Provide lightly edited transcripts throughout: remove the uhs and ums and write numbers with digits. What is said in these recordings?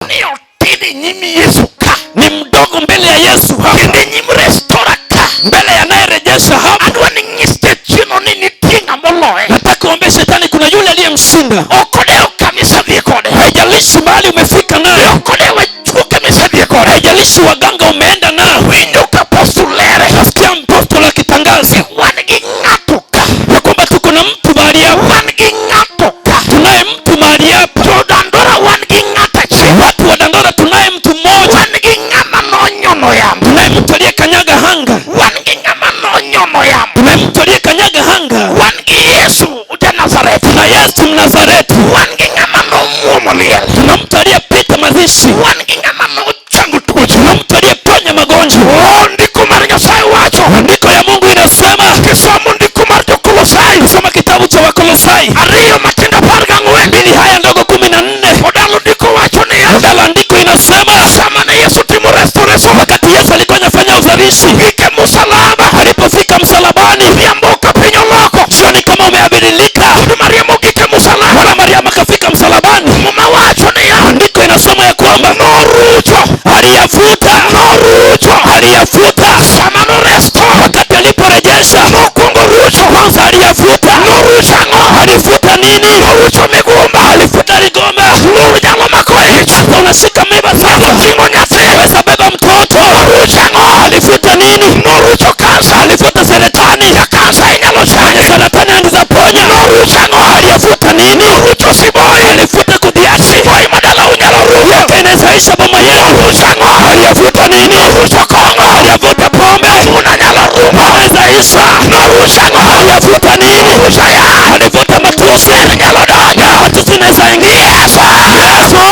Ni otini nyimi Yesu ka. Ni mdogo mbele ya Yesu hapa. Kendo nyim restorer ka. Mbele yanayerejesha hapa. Adwa ni nyis jachieno ni nitie ng'ama oloye. Nataka kuambia shetani kuna yule aliyemshinda. Ok odewo kama isedhiye kode. Haijalishi mahali umefika nayo. Ok odewo ajuoke misedhiye kode. Haijalishi waganga umeenda nao. Winjo ka apostle lere. Nasikia apostol akitangaza Wan gi ng'ato ka. ya kwamba tuko na mtu mahali hapa. Wan gi ng'ato ka. Tunaye mtu mahali hapa. Jo Dandora wan gi ng'ato achiel. Watu wa Dandora tunaye mtu mmoja. Wan gi ng'ama nonyono yamo. Tunaye mtu aliyekanyaga anga. Wan gi ng'ama nonyono yamo. Tunaye mtu aliyekanyaga anga. Wan gi Yesu ja Nazareth. Tuna Yesu Mnazareti. Wan gi ng'ama nomuomo liel. Tuna mtu aliyepita mazishi. Wan gi ng'ama nochango tuoche. Tuna mtu aliyeponya magonjwa. Oh, ndiko mar Nyasaye wacho. Andiko ya Mungu inasema, Kisomo ndiko mar jo-Kolosai. kusoma kitabu cha Wakolosai 2 matindo 14. 2 haya ndogo 14. Odalo ndiko wacho niya. Odalo andiko inasema, Sama ne Yesu timo restoration. wakati Yesu alikuwa anafanya uzalishi, Gike musalaba. alipofika msalabani, Odhiambo ka piny oloko. sioni kama umeabadilika. Wuod Mariam ogike musalaba. Wala Mariam akafika msalabani. Muma wacho niya. Andiko inasema ya kwamba Norucho. aliyafuta, Norucho. aliyafuta. Sama noresto. Wakati aliporejesha, Nokwongo rucho. kwanza aliyafuta. Norucho ang'o? Alifuta nini? Norucho migumba. Alifuta ligomba. Lur nyalo mako ich. Sasa unashika mimba sasa, Ting'o nyathi. weza beba mtoto. Norucho ang'o? Alifuta nini? Norucho kansa. Alifuta saratani. Ja kansa inyalo Mwenye changi. saratani anaweza ponya. Norucho ang'o? Alifuta nini? Norucho siboi. Alifuta kudhiati. Siboi madalau nyalo rucho. Yote inawezaisha boma yenu. Norucho ang'o? Alifuta nini? Norucho kong'o. Alifuta pombe. Muna nyalo rumo. Inawezaisha. Norucho ang'o? Alifuta nini? Norucho yath. Alifuta matusi. Nyalo donjo. Matusi inaweza ingia. Yesu. Yesu.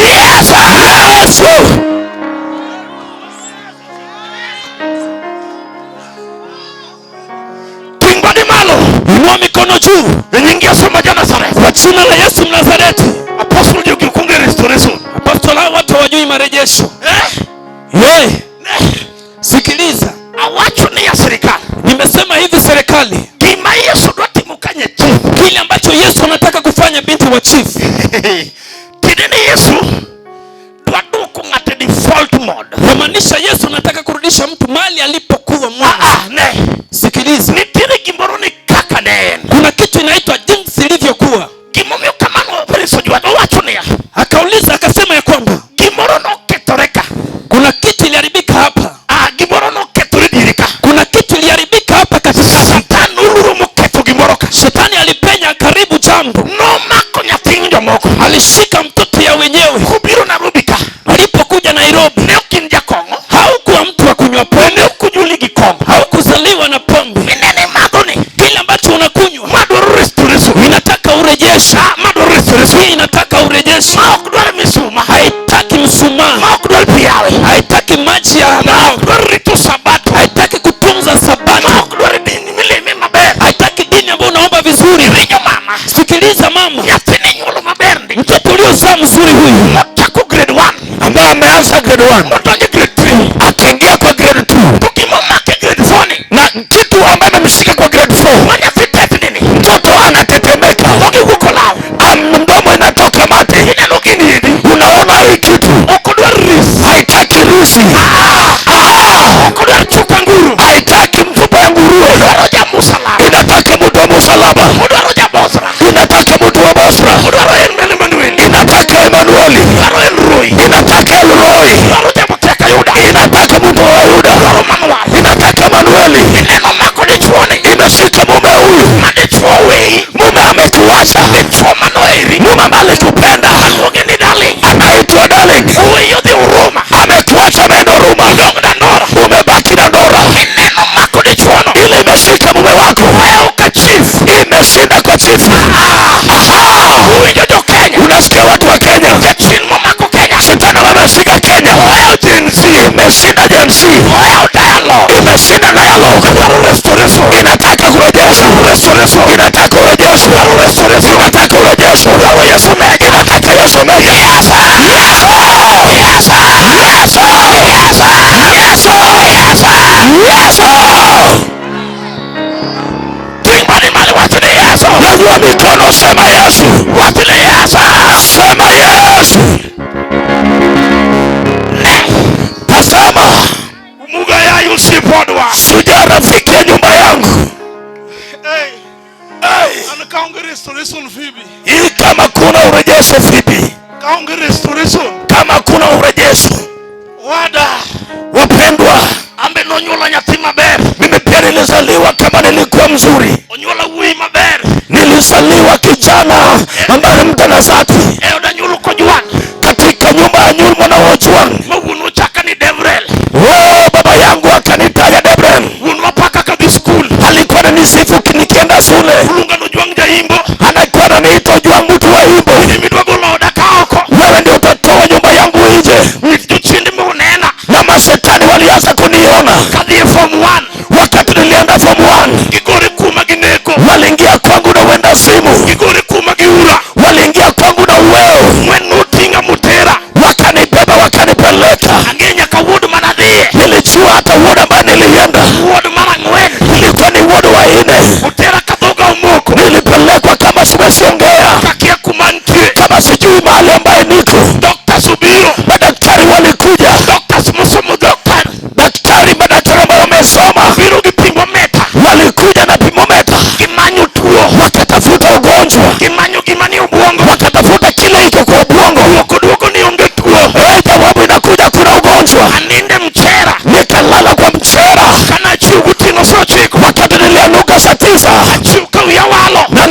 Yesu. Yesu. Ting' badi malo. Inua mikono juu E nying Yesu ma ja-Nazareth. kwa jina la Yesu Mnazareti. Apostle jogi ok ong'e restoration. Apostol, hao watu hawajui marejesho. Eh? Hey, Ne. sikiliza, Awacho ni ya sirikal. nimesema hivi serikali, Gima Yesu dwa timo ka nyachief. kile ambacho Yesu anataka kufanya binti wa chief, Tiende ni Yesu dwa duoko ng'ato e default mode. yamaanisha Yesu anataka kurudisha mtu mali alipokuwa mwanzo. Ah, ne. Sikiliza, Nitiere gimoro ni kaka ne en. kuna kitu inaitwa jinsi ilivyokuwa. Gimomiyo kamano Prince Ojwang' owacho niya. Akauliza akasema ya kwamba Gimoro nokethore ka. kuna kitu iliharibika hapa, Ah, gimoro nokethore diere ka. kuna kitu iliharibika hapa katikati. Satan noluro moketho gimoro ka. Shetani alipenya karibu jambo, Nomako nyathi jomoko. alishika mtoto ya wenyewe. Kobiro Nairobi ka. Alipokuja Nairobi, Ne ok in jakong'o. haukuwa mtu wa kunywa pombe, Ne ok onyuoli gi kong'o. haukuzaliwa na pombe. Minene madhoni. Kile ambacho unakunywa Ma dwaro restoration. inataka urejesho, Ah, ma dwaro restoration. hii inataka urejesho. Ma ok dwar misuma. Haitaki mshumaa, Ma ok dwar pi yawe. haitaki maji ya Ma ok dwar rito sabato. haitaki kutunza Ma sabato, ok dwar dini mileme maber. haitaki dini ambayo unaomba vizuri. Iwinjo mama. Sikiliza mama, Nyathini nyuolo maber ndi. mtoto uliozaa mzuri huyu Mochako grade 1. ambaye ameanza grade 1 Modonjo grade 3. akaingia kwa grade 2 To gimomake grade 4 ni. na kitu ambaye amemshika kwa grade 4, Ma nyathi tetni ni. mtoto anatetemeka, Dhoge wuok olaw. Mdomo inatoka mate. Ineno gini endi. Unaona hii kitu Ok odwar ris. haitaki rusi, Ok odwar chupa nguru. haitaki mfupa ya nguruwe, Odwaro jamusalaba. inataka mtu wa msalaba, Odwaro jabosra. inataka mtu wa Bosra, Odwaro Emmanuel. inataka Emanueli, Odwaro Elroy. inataka Elroi, Odwaro jamoteka Yuda. inataka mtu wa Yuda, Odwaro Manuel. inataka Manueli. Ineno mako dichuo ni. Imeshika mume huyu, Ma dichuo weyi. mume amekuacha, Dichuo manoheri. mume ambaye alikupenda Aluonge ni darling. anaitwa darling, Oweyi odhi Huruma. amekuacha ameenda Huruma, Idong Dandora. umebaki Dandora. Ineno mako dichuo no. Ile imeshika mume wako, Ohewo ka chief. imeshinda kwa chifu. Aha! Uwinjo jo Kenya. Unasikia watu wa Kenya, Jachien momako Kenya. shetani ameshika Kenya, Ohewo Gen Z. imeshinda Gen Z, Ohewo dialogue. imeshinda dialogue, Odwaro restoration. inataka kurejesha, Restoration. inataka urejesho, Restoration. inataka urejesho, Odwaro Yesu mega. inataka Yesu mega. Yes. Yesu! Yes. Yesu! Yes. Yesu! Yes. Yesu! Ting' badi malo wach ni Yesu. Nyanyua mikono, sema Yesu, Wach ni Yesu. sema Yesu. Urejesho vipi? Kaonge restoration. Kama kuna urejesho. Wada. Wapendwa, Ambe nonyuola nyathi maber. Mimi pia nilizaliwa kama nilikuwa mzuri. Onyuola wuoyi maber. Nilizaliwa kijana ambaye ni mtanashati. E od Anyuol Kojwang'. Katika nyumba ya Anyuol mwana wa Ojwang'. Ma wuonwa chaka ni Devrel. Oh, baba yangu akanitaja Debrel. Wuonwa paka kadhi skul. Alikuwa ananisifu nikienda shule. Oluonga ni Ojwang' jaimbo. Anakuwa ananiita Ojwang' mtu wa imbo. In emidwa golo oda ka oko. Wewe ndio utatoa nyumba yangu nje. Jochiende monena. Na mashetani walianza kuniona. Kadhi e form 1. Wakati nilienda form 1, Gigore kuma gi neko. Waliingia kwangu na wenda simu. Gigore kuma gi ura. Waliingia kwangu na uweo. Ng'wen noting'a motera. Wakanibeba wakanipeleka. Ang'e nyaka ward manadhiye. Nilijua hata ward ambayo nilienda Ward mar ang'wen. ilikuwa ni ward wa 4. Otera ka dhoga omoko. Nilipelekwa kama siwezi ongea, Kakia kuma nitie. Kama sijui mahali ambaye niko. Doctors obiro. Madaktari walikuja. Doctors mosomo doctor. Madaktari ambao wamesoma Biro gi pimometer. Walikuja na pimometer. Gimanyo tuo. Wakatafuta ugonjwa. Gimanyo gima ni obwongo. Wakatafuta kile iko kwa ubongo. Duoko duoko ni onge tuo. Eh, jawabu inakuja, kuna ugonjwa. Aninde mchera. Nikalala kwa mchera. Kana achiew gotieno sa 9. Wakati nilianuka saa 9, Achiew ka wiya walo. Na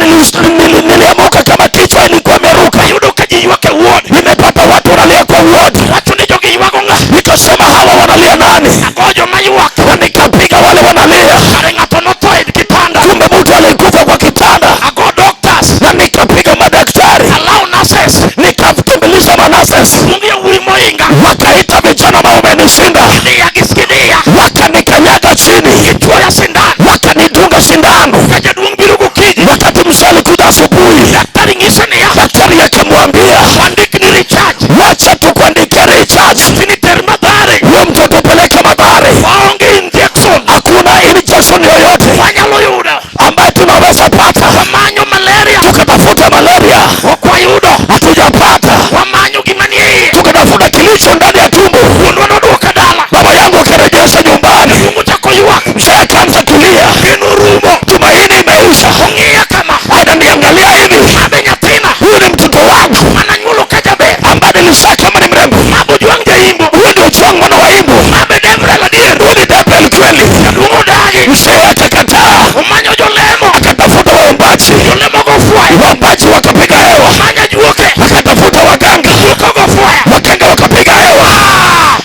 niliamuka kama kichwa ilikuwa imeruka. Ayudo ka ji ywak e ward. Nimepata watu wanalia kwa ward. Wacho ni jogi ywago ng'a. Nikasema hawa wanalia nani? Ago joma ywak. Na nikapiga wale wanalia. Kare ng'ato notho e kitanda. Kumbe mtu alikufa kwa kitanda. Ago doctors. Na nikapiga madaktari. Allow nurses. Nikakimbilisha manurses. Luong yawuoyi mohinga. Wakaita vijana ambao wamenishinda. Gidiya giskidiya. Wakanikanyaga chini. Gichuoya sindan. Wakanidunga sindano. Ka jaduong' biro gokinyi. Wakati mzee alikuja asubuhi, Daktari nyise niya. Daktari akamwambia, Wandikni recharge. Wacha tukuandikie recharge. Nyathini ter Mathare. Huyo mtoto peleke Mathare. Waonge injection. Hakuna injection yoyote Wanyalo yudo. Ambayo tunaweza pata. Wamanyo malaria. Tukatafuta malaria. Ok wayudo. Hatujapata. Wamanyo gima nie iye. Tukatafuta kilicho ndani ya tumbo. Wuonwa nodwoka dala. Baba yangu akarejesha nyumbani. Jaduong' ochako ywak. Mzee akaanza kulia. Geno rumo. Tumaini imeisha. Ong'iya kama. Ananiangalia hivi. Mabe nyathina. Huyu ni mtoto wangu Mananyuolo ka jaber. Ambaye nilizaa kama ni mrembo. Mabe Ojwang' jaimbo. Huyu ndio Ojwang' mwana wa imbo. Mabe Devrel adier. Huyu ni Devrel kweli. Jaduong' odagi. Mzee akakataa. Omanyo jolemo. Akatafuta waombaji. Jolemo go fwaya. Waombaji wakapiga hewa. Omanyo ajuoke. Akatafuta waganga. Ajuoke go fwaya. Waganga wakapiga hewa.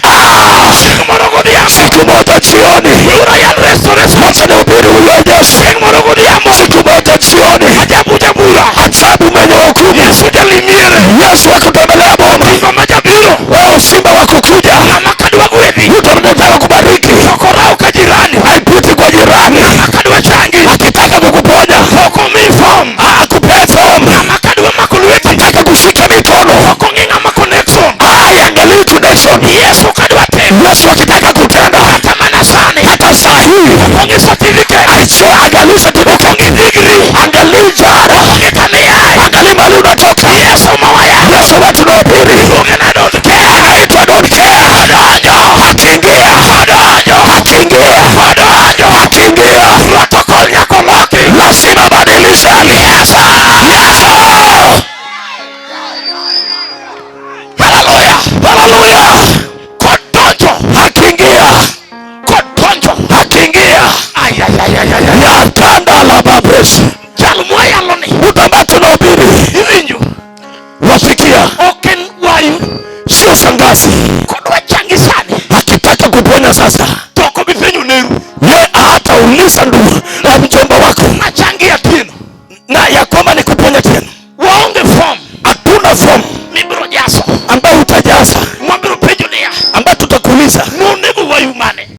Ah! Chieng' moro godhiambo. Siku moja jioni. Weuru ayal restoration. Wacha nihubiri urejesho. Chieng' moro godhiambo. Siku moja jioni. Ajabu jabura. Ajabu mwenye hukumu. Yesu jalimiere. Yesu akutembelea boma. Simba majabiro. Wao simba wakukuja. Ng'ama kadwa gwedhi. Mtu anataka kubariki. Ok oraw ka jirani. Haipiti kwa jirani. Ng'ama kadwa changi. Akitaka kukuponya. Ok omiyi form. Akupee form. Ng'ama kadwa mako lweti. Ataka kushika mikono. Ok ong'i ng'ama connection. Haangalii connection. Yesu kadwa timo. Yesu akitaka kutenda. Kata mana sani. Hata saa hii. Ok ong'i certificate. Aicho angalii certificate. Ok ong'i degree. Angalii jara. Ok ong'i kama iaye. Angalii mahali unatoka. Yesu mawayalo. Yesu wetu tunahubiri. Luonge na don't care. Anaitwa don't care. Odonjo. Akiingia. Odonjo. Akiingia. Odonjo. Akiingia. Protocol nyaka oloki. Lazima badilishe. Yesu. Yesu. Hallelujah. Hallelujah. Kodonjo. Akiingia. Kodonjo. Akiingia. Ay, ay, ay, ay, ay, ay. Ya tanda la babesi. Jal mwayalo ni. Mtu ambaye tunahubiri. Iwinjo. Wasikia. Ok en wayu. Sio shangazi.